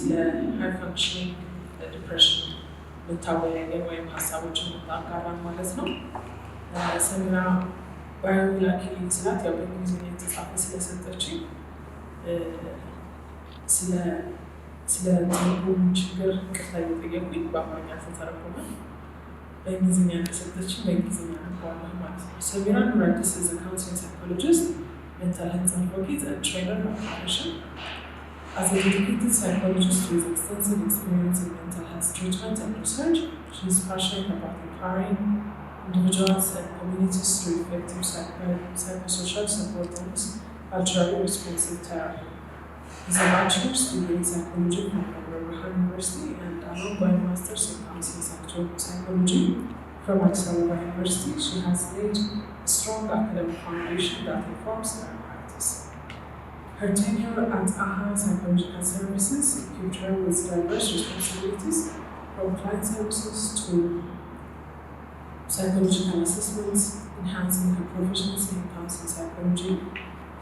ስለ high functioning depression የምታወያየን ወይም ሀሳቦችን የምታጋራን ማለት ነው። ሰሚራ bio ላኪልኝ ስላት ያው በእንግሊዝኛ የተጻፈ ስለሰጠችኝ ስለ ትርጉም ችግር ይቅርታ እየጠየኩኝ በአማርኛ አልተተረጎመም። በእንግሊዝኛ ከሰጠችኝ በእንግሊዝኛ አነበዋለሁ ማለት ነው። ሰሚራ ኑራዲስ is a counseling psychologist, mental health advocate and trainer by profession. As a dedicated psychologist with extensive experience in mental health treatment and research, she is passionate about empowering individuals and communities through effective psychosocial support and culturally responsive therapy. With a bachelor's degree in psychology from Debre Birhan University and an ongoing master's in counseling psychology from Addis Ababa University, she has laid a strong academic foundation that informs her practice. Her tenure at AHA Psychological Services equipped her with diverse responsibilities, from client services to psychological assessments, enhancing her proficiency in counseling psychology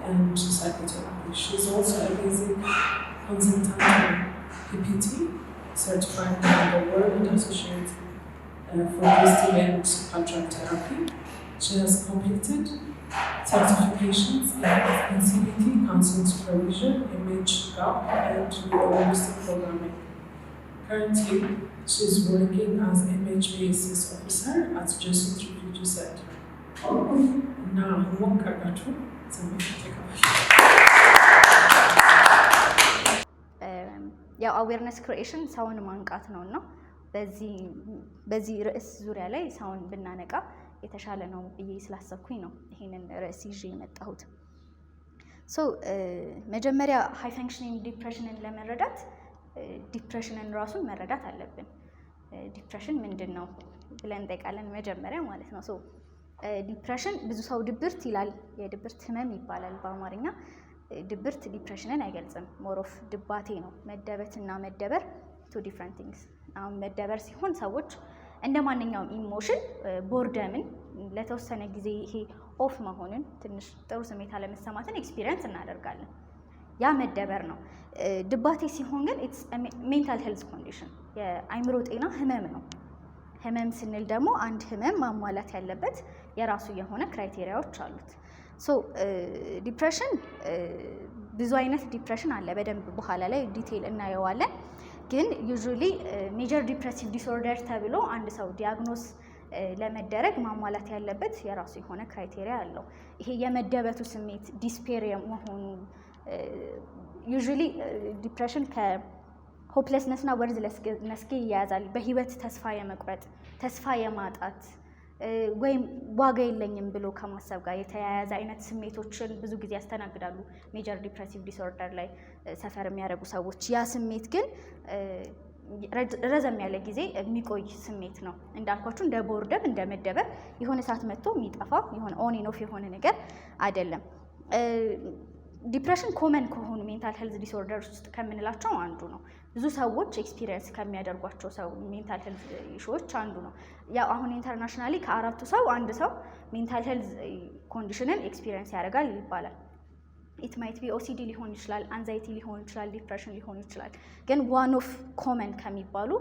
and psychotherapy. She is also a basic consultant on PPT, certified by the World Associate for Positive and Cultural Therapy. She has completed certifications in CBT, counseling supervision, mhGAP, and neurolinguistic programming. Currently, she is working as MHPSS officer at Jesuit Refugee Center. እና ሞቅ አድርጋችሁ ስሜት ተቀበል። ያው awareness creation ሰውን ማንቃት ነው እና በዚህ ርዕስ ዙሪያ ላይ ሰውን ብናነቃ የተሻለ ነው ብዬ ስላሰብኩኝ ነው ይሄንን ርዕስ ይዤ የመጣሁት። So መጀመሪያ high functioning depression ን ለመረዳት depression ን ራሱን መረዳት አለብን። Depression ምንድን ነው ብለን እንጠይቃለን መጀመሪያ ማለት ነው። So depression ብዙ ሰው ድብርት ይላል፣ የድብርት ህመም ይባላል በአማርኛ። ድብርት depression ን አይገልጽም። More of ድባቴ ነው። መደበትና መደበር two different things። አሁን መደበር ሲሆን ሰዎች እንደ ማንኛውም emotion boredom ን ለተወሰነ ጊዜ ይሄ off መሆንን፣ ትንሽ ጥሩ ስሜት አለመሰማትን experience እናደርጋለን። ያ መደበር ነው። ድባቴ ሲሆን ግን it's mental health condition፣ የአይምሮ ጤና ህመም ነው። ህመም ስንል ደግሞ አንድ ህመም ማሟላት ያለበት የራሱ የሆነ criteria ዎች አሉት። So depression ብዙ አይነት depression አለ። በደንብ በኋላ ላይ detail እናየዋለን። ግን usually major depressive disorder ተብሎ አንድ ሰው diagnose ለመደረግ ማሟላት ያለበት የራሱ የሆነ criteria አለው። ይሄ የመደበቱ ስሜት፣ despair መሆኑ፣ usually depression ከ hopelessness እና worthlessness ጋር ይያያዛል። በህይወት ተስፋ የመቁረጥ፣ ተስፋ የማጣት ወይም ዋጋ የለኝም ብሎ ከማሰብ ጋር የተያያዘ አይነት ስሜቶችን ብዙ ጊዜ ያስተናግዳሉ major depressive disorder ላይ suffer የሚያደርጉ ሰዎች። ያ ስሜት ግን ረዘም ያለ ጊዜ የሚቆይ ስሜት ነው። እንዳልኳችሁ እንደ boredom፣ እንደ መደበር የሆነ ሰዓት መጥቶ የሚጠፋ የሆነ on and off የሆነ ነገር አይደለም። Depression common ከሆኑ mental health disorders ውስጥ ከምንላቸው አንዱ ነው። ብዙ ሰዎች experience ከሚያደርጓቸው ሰው mental health issue ዎች አንዱ ነው። ያው አሁን internationally ከአራቱ ሰው አንድ ሰው mental health condition ን experience ያደርጋል ይባላል። It might be OCD ሊሆን ይችላል፣ anxiety ሊሆን ይችላል፣ depression ሊሆን ይችላል። ግን one of common ከሚባሉ፣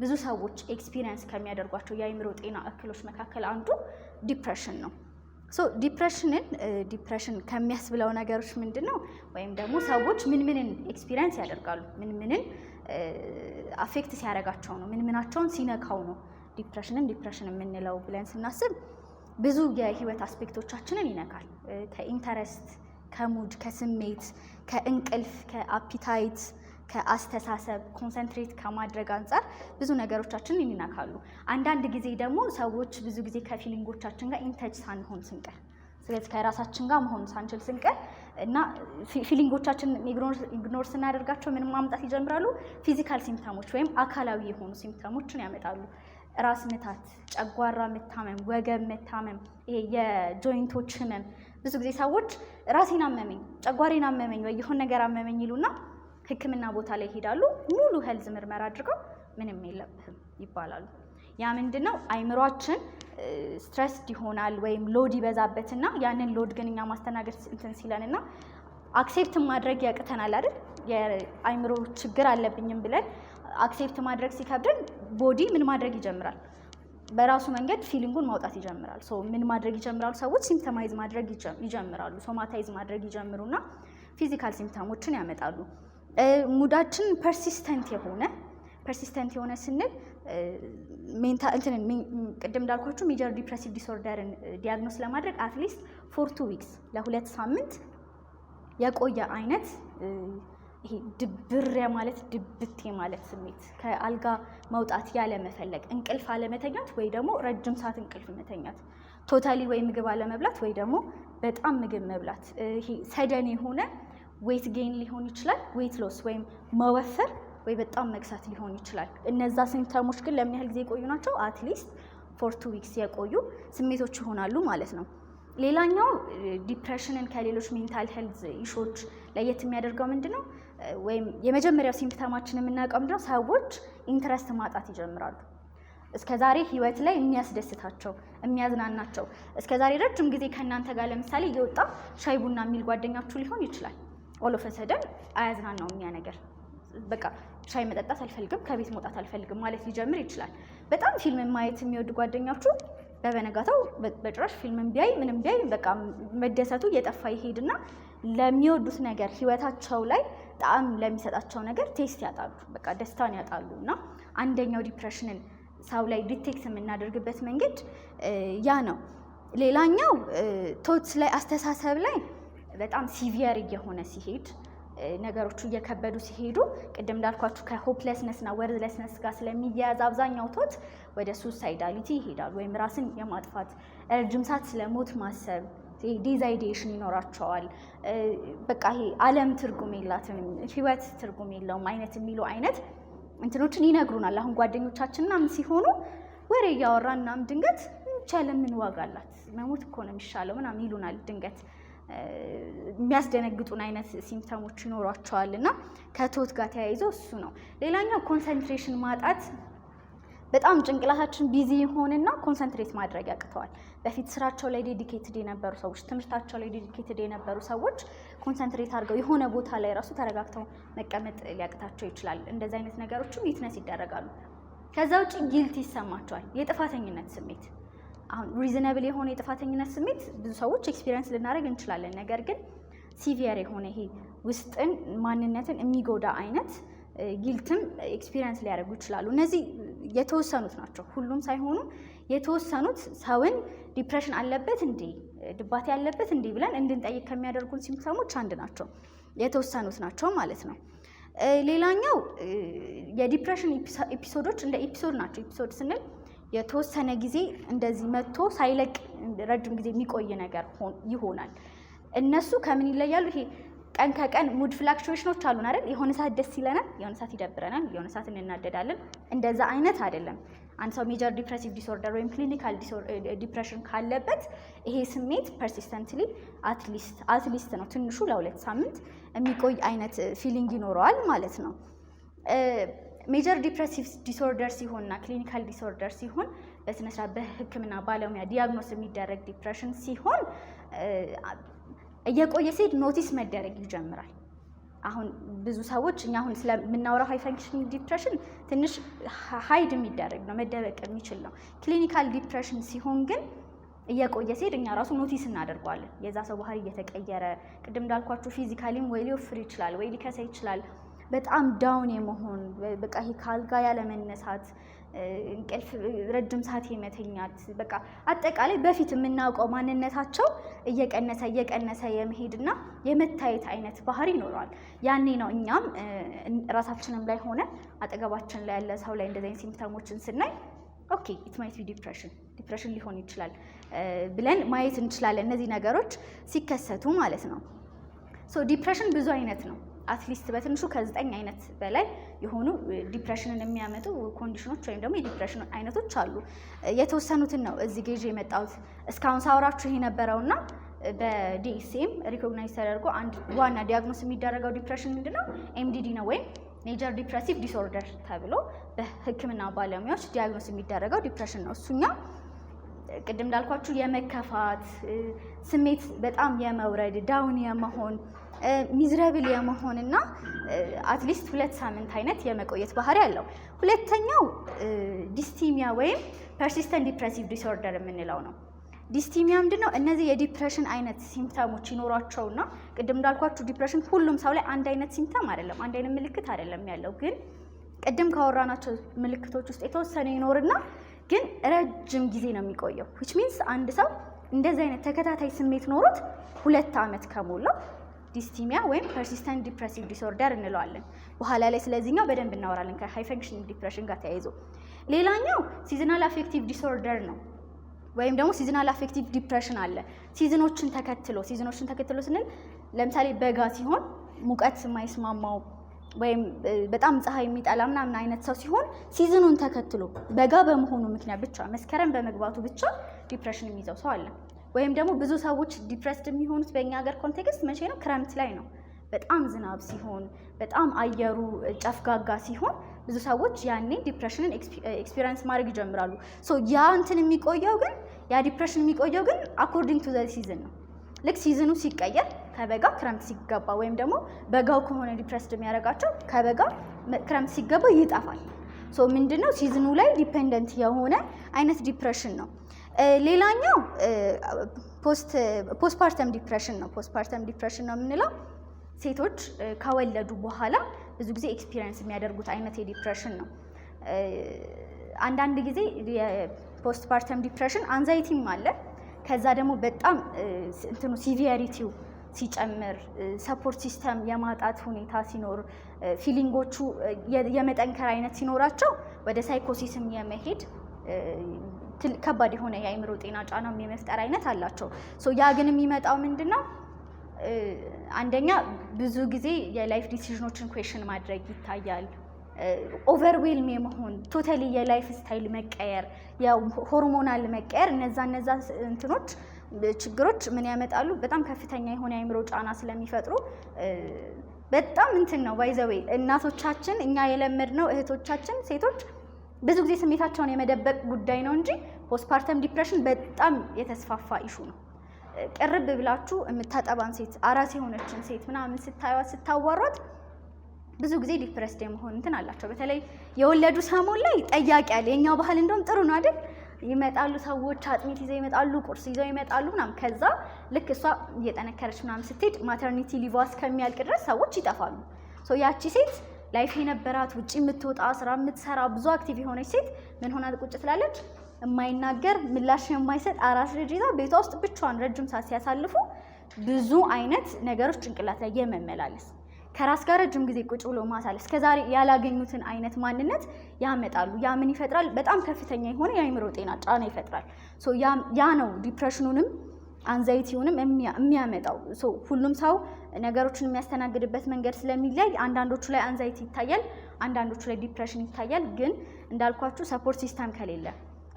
ብዙ ሰዎች experience ከሚያደርጓቸው የአእምሮ ጤና እክሎች መካከል አንዱ depression ነው። So depression ን depression ከሚያስብለው ነገሮች ምንድን ነው? ወይም ደግሞ ሰዎች ምን ምንን experience ያደርጋሉ? ምን ምንን affect ሲያደርጋቸው ነው? ምን ምናቸውን ሲነካው ነው depression ን depression የምንለው ብለን ስናስብ ብዙ የህይወት aspect ኦቻችንን ይነካል። ከ interest፣ ከ mood፣ ከስሜት፣ ከእንቅልፍ፣ ከ appetite፣ ከአስተሳሰብ፣ concentrate ከማድረግ አንጻር ብዙ ነገሮቻችንን ይነካሉ። አንዳንድ ጊዜ ደግሞ ሰዎች ብዙ ጊዜ ከ feeling ኦቻችን ጋር in touch ሳንሆን ስንቀር፣ ስለዚህ ከራሳችን ጋር መሆን ሳንችል ስንቀር እና feeling ኦቻችንን ignore ስናደርጋቸው ምን ማምጣት ይጀምራሉ? Physical symptom ኦች ወይም አካላዊ የሆኑ symptom ኦችን ያመጣሉ። ራስ ምታት፣ ጨጓራ መታመም፣ ወገብ መታመም፣ ይሄ የ joint ኦች ህመም። ብዙ ጊዜ ሰዎች ራሴን አመመኝ፣ ጨጓሬን አመመኝ ወይ የሆነ ነገር አመመኝ ይሉና ሕክምና ቦታ ላይ ይሄዳሉ። ሙሉ health ምርመራ አድርገው ምንም የለብህም ይባላሉ። ያ ምንድን ነው? አይምሯችን stressed ይሆናል ወይም load ይበዛበትና ያንን load ግን እኛ ማስተናገድ እንትን ሲለንና Accept ማድረግ ያቅተናል አይደል? የአይምሮ ችግር አለብኝም ብለን accept ማድረግ ሲከብደን body ምን ማድረግ ይጀምራል? በራሱ መንገድ feeling ኡን ማውጣት ይጀምራል። So ምን ማድረግ ይጀምራሉ? ሰዎች symptomize ማድረግ ይጀምራሉ። Somatize ማድረግ ይጀምሩና physical symptom ኦችን ያመጣሉ። Mood ኣችን persistent የሆነ ስንል mental እንትንን ቅድም እንዳልኳችሁ major depressive disorder ን diagnose ለማድረግ at least for 2 weeks፣ ለ2 ሳምንት የቆየ አይነት ይሄ ድብር የማለት፣ ድብት የማለት ስሜት፣ ከአልጋ መውጣት ያለመፈለግ፣ እንቅልፍ አለመተኛት ወይ ደግሞ ረጅም ሰዓት እንቅልፍ መተኛት፣ totally ወይ ምግብ አለመብላት ወይ ደግሞ በጣም ምግብ መብላት፣ ይሄ sudden የሆነ weight gain ሊሆን ይችላል፣ weight loss ወይም መወፈር ወይ በጣም መክሳት ሊሆን ይችላል። እነዛ symptom ኦች ግን ለምን ያህል ጊዜ የቆዩ ናቸው? At least for 2 weeks የቆዩ ስሜቶች ይሆናሉ ማለት ነው። ሌላኛው depression ን ከሌሎች mental health issue ዎች ለየት የሚያደርገው ምንድን ነው? ወይም የመጀመሪያው symptom ኣችን የምናውቀው ምንድን ነው? ሰዎች interest ማጣት ይጀምራሉ። እስከዛሬ ህይወት ላይ የሚያስደስታቸው፣ የሚያዝናናቸው፣ እስከዛሬ ረጅም ጊዜ ከእናንተ ጋር ለምሳሌ እየወጣ ሻይ ቡና የሚል ጓደኛችሁ ሊሆን ይችላል። All of a sudden አያዝናናውም ያ ነገር። በቃ ሻይ መጠጣት አልፈልግም፣ ከቤት መውጣት አልፈልግም ማለት ሊጀምር ይችላል። በጣም ፊልም ማየት የሚወድ ጓደኛችሁ በበነጋታው በጭራሽ ፊልምን ቢያይ ምንም ቢያይ በቃ መደሰቱ እየጠፋ ይሄድና ለሚወዱት ነገር፣ ህይወታቸው ላይ ጣዕም ለሚሰጣቸው ነገር taste ያጣሉ፣ በቃ ደስታን ያጣሉ። እና አንደኛው depression ን ሰው ላይ detect የምናደርግበት መንገድ ያ ነው። ሌላኛው thoughts ላይ፣ አስተሳሰብ ላይ በጣም severe እየሆነ ሲሄድ፣ ነገሮቹ እየከበዱ ሲሄዱ፣ ቅድም እንዳልኳችሁ ከ hopelessness እና worthlessness ጋር ስለሚያያዝ አብዛኛው thought ወደ suicidality ይሄዳሉ፣ ወይም ራስን የማጥፋት፣ ረጅም ሰዓት ስለ ሞት ማሰብ፣ death ideation ይኖራቸዋል። በቃ ይሄ ዓለም ትርጉም የላትም፣ ህይወት ትርጉም የለውም አይነት የሚሉ አይነት እንትኖችን ይነግሩናል። አሁን ጓደኞቻችን ምናምን ሲሆኑ ወሬ እያወራን ምናምን ድንገት ይህች ዓለም ምን ዋጋ አላት፣ መሞት እኮ ነው የሚሻለው ምናምን ይሉናል። ድንገት የሚያስደነግጡን አይነት symptom ኦች ይኖሯቸዋል እና ከ thought ጋር ተያይዞ እሱ ነው። ሌላኛው concentration ማጣት፣ በጣም ጭንቅላታችን busy ይሆንና concentrate ማድረግ ያቅተዋል። በፊት ስራቸው ላይ dedicated የነበሩ ሰዎች፣ ትምህርታቸው ላይ dedicated የነበሩ ሰዎች concentrate አድርገው የሆነ ቦታ ላይ ራሱ ተረጋግተው መቀመጥ ሊያቅታቸው ይችላል። እንደዚህ አይነት ነገሮችም witness ይደረጋሉ። ከዛ ውጭ guilt ይሰማቸዋል፣ የጥፋተኝነት ስሜት። አሁን reasonable የሆነ የጥፋተኝነት ስሜት ብዙ ሰዎች experience ልናደርግ እንችላለን። ነገር ግን severe የሆነ ይሄ ውስጥን ማንነትን የሚጎዳ አይነት guilt ም experience ሊያደርጉ ይችላሉ። እነዚህ የተወሰኑት ናቸው፣ ሁሉም ሳይሆኑ የተወሰኑት ሰውን depression አለበት እንዴ፣ ድባቴ ያለበት እንዴ ብለን እንድንጠይቅ ከሚያደርጉን symptom ኦች አንድ ናቸው፣ የተወሰኑት ናቸው ማለት ነው። ሌላኛው የ depression episode ኦች እንደ episode ናቸው። Episode ስንል የተወሰነ ጊዜ እንደዚህ መጥቶ ሳይለቅ ረጅም ጊዜ የሚቆይ ነገር ይሆናል። እነሱ ከምን ይለያሉ? ይሄ ቀን ከቀን mood fluctuation ኦች አሉን አይደል? የሆነ ሰዓት ደስ ይለናል፣ የሆነ ሰዓት ይደብረናል፣ የሆነ ሰዓት እንናደዳለን። እንደዛ አይነት አይደለም። አንድ ሰው major depressive disorder ወይም clinical depression ካለበት ይሄ ስሜት persistently at least ነው ትንሹ ለ2 ሳምንት የሚቆይ አይነት feeling ይኖረዋል ማለት ነው። Major depressive disorder ሲሆንና clinical disorder ሲሆን፣ በስነስርዓት በሕክምና ባለሙያ diagnose የሚደረግ depression ሲሆን እየቆየ ሲሄድ notice መደረግ ይጀምራል። አሁን ብዙ ሰዎች እኛ አሁን ስለምናወራው high functioning depression ትንሽ hide የሚደረግ ነው፣ መደበቅ የሚችል ነው። Clinical depression ሲሆን ግን እየቆየ ሲሄድ እኛ ራሱ notice እናደርገዋለን። የዛ ሰው ባህሪ እየተቀየረ፣ ቅድም እንዳልኳችሁ physically ም ወይ ሊወፍር ይችላል ወይ ሊከሳ ይችላል። በጣም down የመሆን፣ በቃ ይሄ ከአልጋ ያለመነሳት፣ እንቅልፍ ረጅም ሰዓት የመተኛት፣ በቃ አጠቃላይ በፊት የምናውቀው ማንነታቸው እየቀነሰ እየቀነሰ የመሄድና የመታየት አይነት ባህሪ ይኖረዋል። ያኔ ነው እኛም ራሳችንም ላይ ሆነ አጠገባችን ላይ ያለ ሰው ላይ እንደዚህ አይነት symptom ኦችን ስናይ okay, it might be depression፣ depression ሊሆን ይችላል ብለን ማየት እንችላለን። እነዚህ ነገሮች ሲከሰቱ ማለት ነው። So depression ብዙ አይነት ነው። At least በትንሹ ከ9 አይነት በላይ የሆኑ depression ን የሚያመጡ condition ኦች ወይም ደግሞ የ depression አይነቶች አሉ። የተወሰኑትን ነው እዚህ ጋ ይዤ የመጣሁት። እስካሁን ሳወራችሁ የነበረውና በ DSM recognize ተደርጎ አንድ ዋና diagnose የሚደረገው depression ምንድነው? MDD ነው ወይም major depressive disorder ተብሎ በሕክምና ባለሙያዎች diagnose የሚደረገው depression ነው። እሱኛ ቅድም እንዳልኳችሁ የመከፋት ስሜት፣ በጣም የመውረድ፣ down የመሆን፣ miserable የመሆን እና at least 2 ሳምንት አይነት የመቆየት ባህሪ አለው። ሁለተኛው dysthymia ወይም persistent depressive disorder የምንለው ነው። Dysthymia ምንድን ነው? እነዚህ የ depression አይነት symptom ኦች ይኖሯቸውና ቅድም እንዳልኳችሁ depression ሁሉም ሰው ላይ አንድ አይነት symptom አይደለም፣ አንድ አይነት ምልክት አይደለም ያለው። ግን ቅድም ካወራናቸው ምልክቶች ውስጥ የተወሰነ ይኖርና ግን ረጅም ጊዜ ነው የሚቆየው። Which means አንድ ሰው እንደዚህ አይነት ተከታታይ ስሜት ኖሮት 2 ዓመት ከሞላው dysthymia ወይም persistent depressive disorder እንለዋለን። በኋላ ላይ ስለዚህኛው በደንብ እናወራለን ከ high functioning depression ጋር ተያይዞ። ሌላኛው seasonal affective disorder ነው ወይም ደግሞ seasonal affective depression አለ። Season ኦችን ተከትሎ ስንል ለምሳሌ በጋ ሲሆን ሙቀት የማይስማማው ወይም በጣም ፀሐይ የሚጠላ ምናምን አይነት ሰው ሲሆን season ኑን ተከትሎ በጋ በመሆኑ ምክንያት ብቻ፣ መስከረም በመግባቱ ብቻ depression የሚይዘው ሰው አለ። ወይም ደግሞ ብዙ ሰዎች depressed የሚሆኑት በእኛ ሀገር context መቼ ነው? ክረምት ላይ ነው። በጣም ዝናብ ሲሆን፣ በጣም አየሩ ጨፍጋጋ ሲሆን ብዙ ሰዎች ያኔ depression ን experience ማድረግ ይጀምራሉ። So ያ እንትን የሚቆየው ግን፣ ያ depression የሚቆየው ግን according to the season ነው። ልክ season ኑ ሲቀየር፣ ከበጋ ክረምት ሲገባ ወይም ደግሞ በጋው ከሆነ depressed የሚያደርጋቸው ከበጋ ክረምት ሲገባ ይጠፋል። So ምንድነው፣ season ኑ ላይ dependent የሆነ አይነት depression ነው። ሌላኛው postpartum depression ነው። Postpartum depression ነው የምንለው ሴቶች ከወለዱ በኋላ ብዙ ጊዜ experience የሚያደርጉት አይነት የ depression ነው። አንዳንድ ጊዜ የ postpartum depression anxiety ም አለ። ከዛ ደግሞ በጣም እንትኑ severity ው ሲጨምር፣ support system የማጣት ሁኔታ ሲኖር፣ feeling ኦቹ የመጠንከር አይነት ሲኖራቸው ወደ psychosis ም የመሄድ፣ ከባድ የሆነ የአእምሮ ጤና ጫናም የመፍጠር አይነት አላቸው። So ያ ግን የሚመጣው ምንድን ነው? አንደኛ ብዙ ጊዜ የ life decision ኦችን question ማድረግ ይታያል። Overwhelm የመሆን፣ totally የ lifestyle መቀየር፣ የ hormonal መቀየር፣ እነዛ እንትኖች ችግሮች ምን ያመጣሉ? በጣም ከፍተኛ የሆነ የአእምሮ ጫና ስለሚፈጥሩ በጣም እንትን ነው። By the way እናቶቻችን፣ እኛ የለመድነው እህቶቻችን ሴቶች ብዙ ጊዜ ስሜታቸውን የመደበቅ ጉዳይ ነው እንጂ postpartum depression በጣም የተስፋፋ issue ነው። ቅርብ ብላችሁ የምታጠባን ሴት፣ አራስ የሆነችን ሴት ምናምን ስታዩት፣ ስታዋሯት ብዙ ጊዜ depressed የመሆን እንትን አላቸው። በተለይ የወለዱ ሰሞን ላይ ጠያቂ አለ። የኛው ባህል እንደውም ጥሩ ነው አይደል? ይመጣሉ ሰዎች፣ አጥሚት ይዘው ይመጣሉ፣ ቁርስ ይዘው ይመጣሉ ምናምን። ከዛ ልክ እሷ እየጠነከረች ምናምን ስትሄድ maternity leave እስከሚያልቅ ድረስ ሰዎች ይጠፋሉ። So ያቺ ሴት life የነበራት፣ ውጭ የምትወጣ፣ ስራ የምትሰራ፣ ብዙ active የሆነች ሴት ምን ሆና ቁጭ ትላለች? የማይናገር፣ ምላሽ የማይሰጥ አራስ ልጅ ይዛ ቤቷ ውስጥ ብቻዋን ረጅም ሰዓት ሲያሳልፉ ብዙ አይነት ነገሮች ጭንቅላት ላይ የመመላለስ፣ ከራስ ጋር ረጅም ጊዜ ቁጭ ብሎ ማሳለፍ፣ እስከዛሬ ያላገኙትን አይነት ማንነት ያመጣሉ። ያ ምን ይፈጥራል? በጣም ከፍተኛ የሆነ የአእምሮ ጤና ጫና ይፈጥራል። So ያ ነው depression ኑንም anxiety ውንም የሚያመጣው። So ሁሉም ሰው ነገሮችን የሚያስተናግድበት መንገድ ስለሚለያይ አንዳንዶቹ ላይ anxiety ይታያል፣ አንዳንዶቹ ላይ depression ይታያል። ግን እንዳልኳችሁ support system ከሌለ፣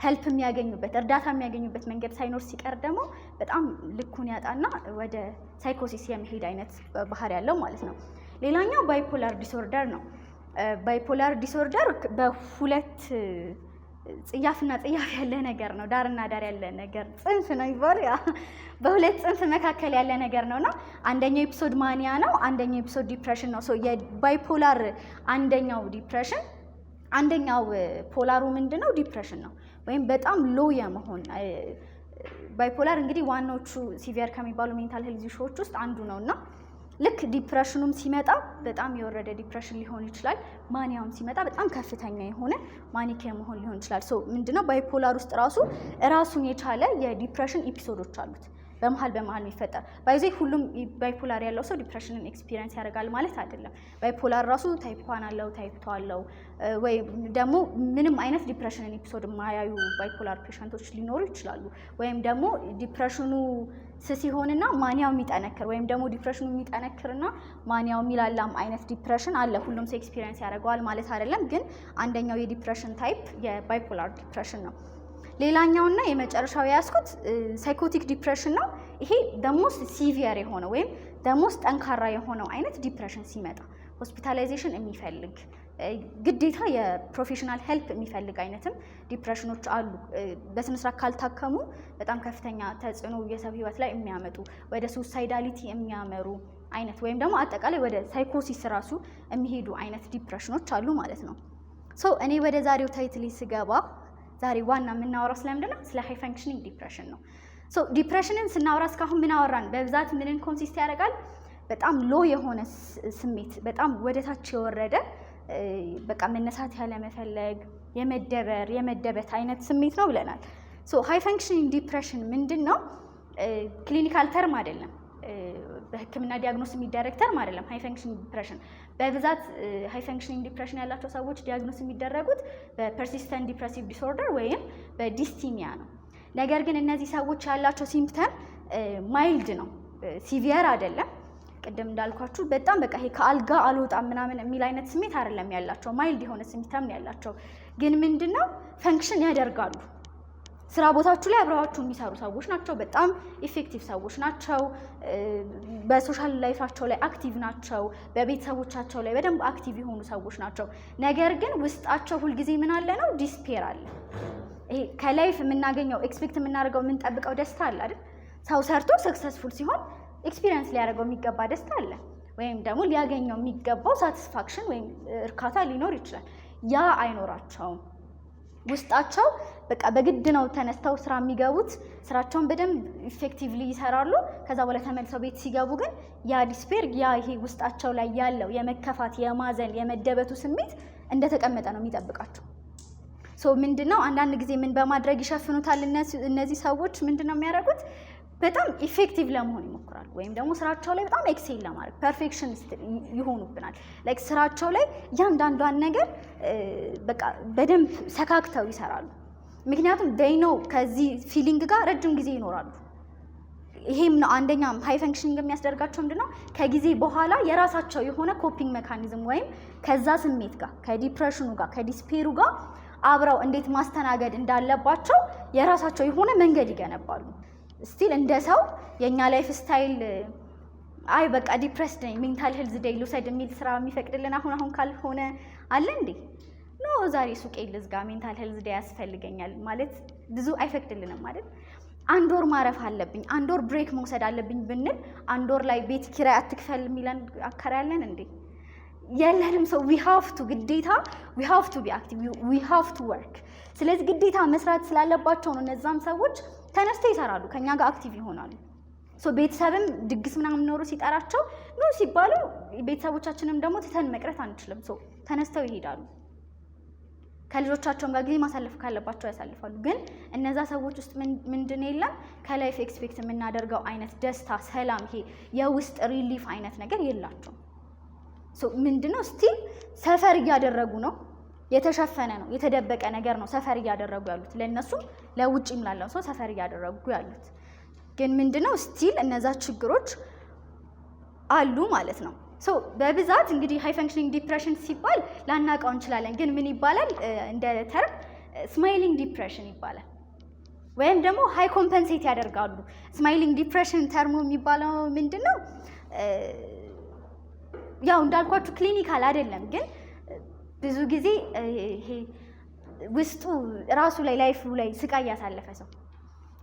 help የሚያገኙበት፣ እርዳታ የሚያገኙበት መንገድ ሳይኖር ሲቀር ደግሞ በጣም ልኩን ያጣና ወደ psychosis የመሄድ አይነት ባህሪ ያለው ማለት ነው። ሌላኛው bipolar disorder ነው። Bipolar disorder በሁለት ጽያፍና ጽያፍ ያለ ነገር ነው። ዳርና ዳር ያለ ነገር፣ ጽንፍ ነው ይባል፣ በሁለት ጽንፍ መካከል ያለ ነገር ነው እና አንደኛው episode mania ነው፣ አንደኛው episode depression ነው። So የ bipolar አንደኛው depression፣ አንደኛው polar ኡ ምንድን ነው? Depression ነው ወይም በጣም low የመሆን። Bipolar እንግዲህ ዋናዎቹ severe ከሚባሉ mental health issue ዎች ውስጥ አንዱ ነው እና ልክ depression ኑም ሲመጣ በጣም የወረደ depression ሊሆን ይችላል። Mania ውም ሲመጣ በጣም ከፍተኛ የሆነ manic የመሆን ሊሆን ይችላል። So ምንድነው፣ bipolar ውስጥ ራሱ ራሱን የቻለ የ depression episode ኦች አሉት በመሀል በመሀል የሚፈጠር። By the way ሁሉም bipolar ያለው ሰው depression ን experience ያደርጋል ማለት አይደለም። Bipolar ራሱ type 1 አለው፣ type 2 አለው፣ ወይ ደግሞ ምንም አይነት depression ን episode የማያዩ bipolar patient ኦች ሊኖሩ ይችላሉ። ወይም ደግሞ depression ኑ ስስ ሲሆንና mania ው የሚጠነክር ወይም ደግሞ depression ኑ የሚጠነክርና mania ው የሚላላም አይነት depression አለ። ሁሉም ሰው experience ያደርገዋል ማለት አይደለም። ግን አንደኛው የ depression type የ bipolar depression ነው። ሌላኛውና የመጨረሻው የያዝኩት psychotic depression ነው። ይሄ the most severe የሆነው ወይም the most ጠንካራ የሆነው አይነት depression ሲመጣ hospitalization የሚፈልግ ግዴታ የ professional help የሚፈልግ አይነትም depression ኖች አሉ። በስነስርዓት ካልታከሙ በጣም ከፍተኛ ተጽዕኖ የሰው ህይወት ላይ የሚያመጡ፣ ወደ suicidality የሚያመሩ አይነት ወይም ደግሞ አጠቃላይ ወደ psychosis ራሱ የሚሄዱ አይነት depression ኖች አሉ ማለት ነው። So እኔ ወደ ዛሬው title ስገባ ዛሬ ዋና የምናወራው ስለምንድን ነው? ስለ high functioning depression ነው። So depression ን ስናወራ እስካሁን ምን አወራን? በብዛት ምንን consist ያደርጋል? በጣም low የሆነ ስሜት፣ በጣም ወደ ታች የወረደ፣ በቃ መነሳት ያለመፈለግ፣ የመደበር፣ የመደበት አይነት ስሜት ነው ብለናል። So high functioning depression ምንድን ነው? Clinical term አይደለም። በሕክምና diagnose የሚደረግ term አይደለም። High functioning depression በብዛት high functioning depression ያላቸው ሰዎች diagnose የሚደረጉት በ persistent depressive disorder ወይም በ dysthymia ነው። ነገር ግን እነዚህ ሰዎች ያላቸው symptom mild ነው፣ severe አይደለም። ቅድም እንዳልኳችሁ በጣም በቃ ይሄ ከአልጋ አልወጣም ምናምን የሚል አይነት ስሜት አይደለም ያላቸው፣ mild የሆነ symptom ነው ያላቸው። ግን ምንድነው፣ function ያደርጋሉ። ስራ ቦታችሁ ላይ አብረዋችሁ የሚሰሩ ሰዎች ናቸው። በጣም effective ሰዎች ናቸው። በ social life ኣቸው ላይ active ናቸው። በቤተሰቦቻቸው ላይ በደንብ active የሆኑ ሰዎች ናቸው። ነገር ግን ውስጣቸው ሁልጊዜ ምን አለ ነው? Despair አለ። ይሄ ከ life የምናገኘው፣ expect የምናደርገው፣ የምንጠብቀው ደስታ አለ አይደል? ሰው ሰርቶ successful ሲሆን experience ሊያደርገው የሚገባ ደስታ አለ፣ ወይም ደግሞ ሊያገኘው የሚገባው satisfaction ወይም እርካታ ሊኖር ይችላል። ያ አይኖራቸውም። ውስጣቸው በቃ በግድ ነው ተነስተው ስራ የሚገቡት። ስራቸውን በደንብ effectively ይሰራሉ። ከዛ በኋላ ተመልሰው ቤት ሲገቡ ግን ያ despair፣ ያ ይሄ ውስጣቸው ላይ ያለው የመከፋት፣ የማዘን፣ የመደበቱ ስሜት እንደተቀመጠ ነው የሚጠብቃቸው። So ምንድነው፣ አንዳንድ ጊዜ ምን በማድረግ ይሸፍኑታል? እነዚህ ሰዎች ምንድነው የሚያደርጉት? በጣም effective ለመሆን ይሞክራሉ፣ ወይም ደግሞ ስራቸው ላይ በጣም excel ለማድረግ perfectionist ይሆኑብናል። Like ስራቸው ላይ እያንዳንዷን ነገር በቃ በደንብ ሰካክተው ይሰራሉ። ምክንያቱም they know ከዚህ feeling ጋር ረጅም ጊዜ ይኖራሉ። ይሄም ነው አንደኛ high functioning የሚያስደርጋቸው። ምንድነው፣ ከጊዜ በኋላ የራሳቸው የሆነ coping mechanism ወይም ከዛ ስሜት ጋር፣ ከ depression ኑ ጋር፣ ከ despair ኡ ጋር አብረው እንዴት ማስተናገድ እንዳለባቸው የራሳቸው የሆነ መንገድ ይገነባሉ። Still እንደ ሰው የእኛ lifestyle አይ በቃ depressed ነኝ፣ mental health day ልውሰድ የሚል ስራ የሚፈቅድልን አሁን አሁን ካልሆነ አለ እንዴ? No፣ ዛሬ ሱቄ ልዝጋ፣ mental health day ያስፈልገኛል ማለት ብዙ አይፈቅድልንም ማለት። አንድ ወር ማረፍ አለብኝ፣ አንድ ወር break መውሰድ አለብኝ ብንል አንድ ወር ላይ ቤት ኪራይ አትክፈል የሚለን አከራይ አለን እንዴ? የለንም። So we have to ግዴታ we have to be active, we have to work። ስለዚህ ግዴታ መስራት ስላለባቸው ነው እነዛም ሰዎች ተነስተው ይሰራሉ፣ ከኛ ጋር active ይሆናሉ። So ቤተሰብም ድግስ ምናምን ኖሮ ሲጠራቸው ኑ ሲባሉ ቤተሰቦቻችንም ደግሞ ትተን መቅረት አንችልም። So ተነስተው ይሄዳሉ። ከልጆቻቸውም ጋር ጊዜ ማሳለፍ ካለባቸው ያሳልፋሉ። ግን እነዛ ሰዎች ውስጥ ምንድን የለም? ከ life expect የምናደርገው አይነት ደስታ፣ ሰላም፣ ይሄ የውስጥ relief አይነት ነገር የላቸውም። ምንድነው፣ still suffer እያደረጉ ነው። የተሸፈነ ነው፣ የተደበቀ ነገር ነው suffer እያደረጉ ያሉት፣ ለእነሱም ለውጭም ላለው ሰው suffer እያደረጉ ያሉት። ግን ምንድነው፣ still እነዛ ችግሮች አሉ ማለት ነው። So በብዛት እንግዲህ high functioning depression ሲባል ላናውቀው እንችላለን። ግን ምን ይባላል እንደ term? Smiling depression ይባላል። ወይም ደግሞ high compensate ያደርጋሉ። Smiling depression term ኡ የሚባለው ምንድን ነው? ያው እንዳልኳችሁ clinical አይደለም፣ ግን ብዙ ጊዜ ይሄ ውስጡ ራሱ ላይ፣ life ኡ ላይ ስቃይ ያሳለፈ ሰው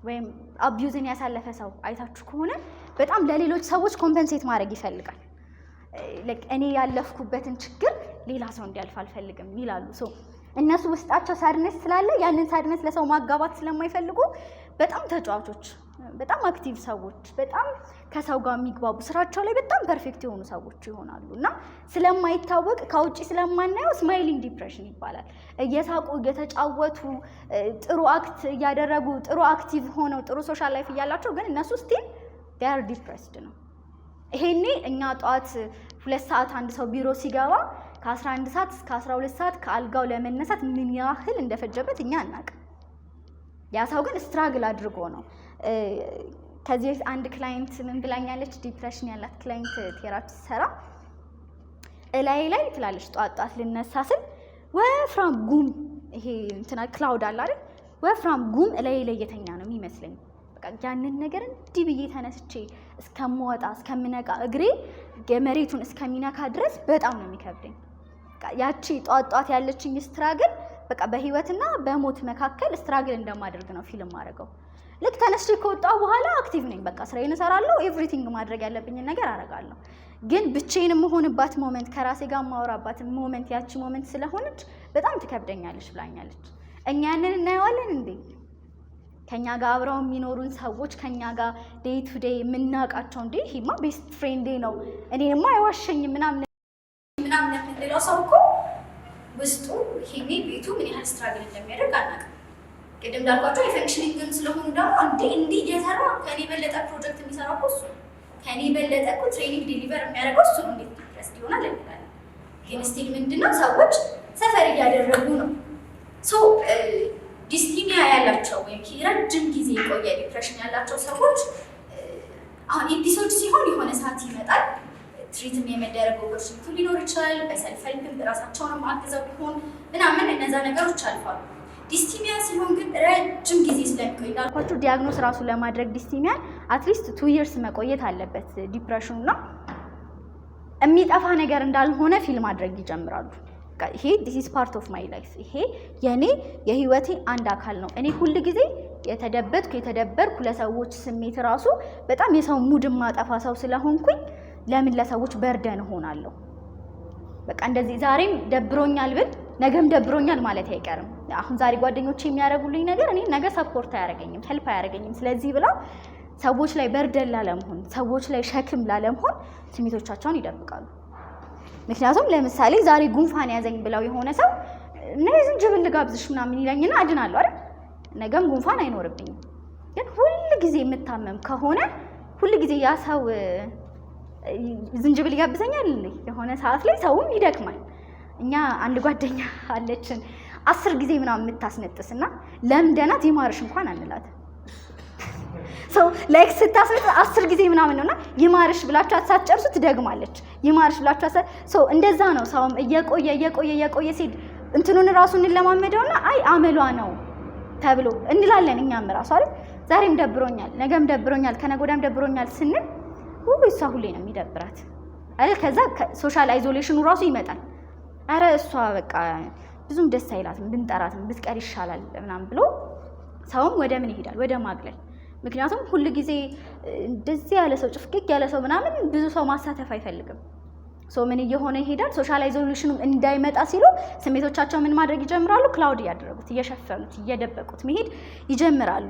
ወይም abuse ን ያሳለፈ ሰው አይታችሁ ከሆነ በጣም ለሌሎች ሰዎች compensate ማድረግ ይፈልጋል። እኔ ያለፍኩበትን ችግር ሌላ ሰው እንዲያልፍ አልፈልግም ይላሉ። So እነሱ ውስጣቸው sadness ስላለ ያንን sadness ለሰው ማጋባት ስለማይፈልጉ በጣም ተጫዋቾች፣ በጣም active ሰዎች፣ በጣም ከሰው ጋር የሚግባቡ፣ ስራቸው ላይ በጣም perfect የሆኑ ሰዎች ይሆናሉ እና ስለማይታወቅ፣ ከውጭ ስለማናየው smiling depression ይባላል። እየሳቁ፣ እየተጫወቱ፣ ጥሩ act እያደረጉ፣ ጥሩ active ሆነው፣ ጥሩ social life እያላቸው ግን እነሱ still they're depressed ነው። ይሄኔ እኛ ጠዋት 2 ሰዓት አንድ ሰው ቢሮ ሲገባ ከ11 ሰዓት እስከ 12 ሰዓት ከአልጋው ለመነሳት ምን ያህል እንደፈጀበት እኛ አናውቅም። ያ ሰው ግን struggle አድርጎ ነው። ከዚህ በፊት አንድ client ምን ብላኛለች? Depression ያላት client therapy ሰራ እላይ ላይ ትላለች፣ ጠዋት ጠዋት ልነሳ ስል ወፍራም ጉም፣ ይሄ እንትና cloud አለ አይደል? ወፍራም ጉም እላይ ላይ የተኛ ነው የሚመስለኝ። በቃ ያንን ነገር እንዲህ ብዬ ተነስቼ እስከምወጣ፣ እስከምነቃ፣ እግሬ የመሬቱን እስከሚነካ ድረስ በጣም ነው የሚከብደኝ። ያቺ ጧት ጧት ያለችኝ struggle በቃ በህይወትና በሞት መካከል struggle እንደማደርግ ነው feel የማደርገው። ልክ ተነስቼ ከወጣሁ በኋላ active ነኝ። በቃ ስራዬን እሰራለሁ፣ everything ማድረግ ያለብኝን ነገር አደርጋለሁ። ግን ብቻዬን የምሆንባት moment፣ ከራሴ ጋር የማወራባት moment ያቺ moment ስለሆነች በጣም ትከብደኛለች ብላኛለች። እኛ ያንን እናየዋለን እንዴ? ከኛ ጋር አብረው የሚኖሩን ሰዎች፣ ከኛ ጋር day to day የምናውቃቸው፣ እንዴ ይሄማ best friend ኤ ነው፣ እኔማ አይዋሸኝም ምናምን ምናምን የምንለው ሰው እኮ ውስጡ ይሄኔ ቤቱ ምን ያህል struggle እንደሚያደርግ አናውቅም። ቅድም እንዳልኳቸው የ functioning ም ስለሆኑ ደግሞ እንዴ እንዲህ እየሰራ ከኔ የበለጠ ፕሮጀክት የሚሰራው እኮ እሱ ነው። ከኔ የበለጠ እኮ training deliver የሚያደርገው እሱ ነው። እንዴት depressed ይሆናል እንላለን። ግን still ምንድነው ሰዎች suffer እያደረጉ ነው። So dysthymia ያላቸው ወይም ረጅም ጊዜ የቆየ depression ያላቸው ሰዎች አሁን episode ሲሆን የሆነ ሰዓት ይመጣል። Treat ም የመደረግ opportunity ሊኖር ይችላል። በ self help ም ራሳቸውንም አግዘው ቢሆን ምናምን እነዛ ነገሮች አልፋሉ። Dysthymia ሲሆን ግን ረጅም ጊዜ ስለሚቆይ፣ እንዳልኳችሁ diagnose ራሱ ለማድረግ dysthymia ን at least 2 years መቆየት አለበት depression ኑ እና የሚጠፋ ነገር እንዳልሆነ feel ማድረግ ይጀምራሉ። ይሄ this is part of my life፣ ይሄ የኔ የህይወቴ አንድ አካል ነው። እኔ ሁል ጊዜ የተደበትኩ የተደበርኩ ለሰዎች ስሜት ራሱ በጣም የሰው mood ማጠፋ ሰው ስለሆንኩኝ ለምን ለሰዎች burden እሆናለሁ? በቃ እንደዚህ ዛሬም ደብሮኛል ብል ነገም ደብሮኛል ማለት አይቀርም። አሁን ዛሬ ጓደኞቼ የሚያደርጉልኝ ነገር እኔ ነገ support አያደርገኝም፣ help አያደርገኝም። ስለዚህ ብለው ሰዎች ላይ burden ላለመሆን፣ ሰዎች ላይ ሸክም ላለመሆን ስሜቶቻቸውን ይደብቃሉ። ምክንያቱም ለምሳሌ ዛሬ ጉንፋን ያዘኝ ብለው የሆነ ሰው ነይ ዝንጅብል ልጋብዝሽ ምናምን ይለኝና አድናለሁ አይደል? ነገም ጉንፋን አይኖርብኝም። ግን ሁል ጊዜ የምታመም ከሆነ ሁል ጊዜ ያ ሰው ዝንጅብል ይጋብዘኛል እንዴ? የሆነ ሰዓት ላይ ሰውም ይደክማል። እኛ አንድ ጓደኛ አለችን 10 ጊዜ ምናምን የምታስነጥስ እና ለምደናት ይማርሽ እንኳን አንላት። So like ስታስነጥስ 10 ጊዜ ምናምን ነውና ይማርሽ ብላችሁ ሳትጨርሱ ትደግማለች። ይማርሽ ብላችሁ so እንደዛ ነው። ሰውም እየቆየ እየቆየ እየቆየ ሲሄድ እንትኑን ራሱ እንለማመደውና አይ አመሏ ነው ተብሎ እንላለን። እኛም ራሱ አይደል ዛሬም ደብሮኛል፣ ነገም ደብሮኛል፣ ከነገ ወዲያም ደብሮኛል ስንል ውይ እሷ ሁሌ ነው የሚደብራት አይደል? ከዛ social isolation ኑ ራሱ ይመጣል። አረ እሷ በቃ ብዙም ደስ አይላትም፣ ብንጠራትም ብትቀር ይሻላል ምናምን ብሎ ሰውም ወደ ምን ይሄዳል? ወደ ማግለል። ምክንያቱም ሁል ጊዜ እንደዚህ ያለ ሰው፣ ጭፍግግ ያለ ሰው ምናምን ብዙ ሰው ማሳተፍ አይፈልግም። So ምን እየሆነ ይሄዳል? Social isolation ኑም እንዳይመጣ ሲሉ ስሜቶቻቸው ምን ማድረግ ይጀምራሉ? Cloud እያደረጉት፣ እየሸፈኑት፣ እየደበቁት መሄድ ይጀምራሉ።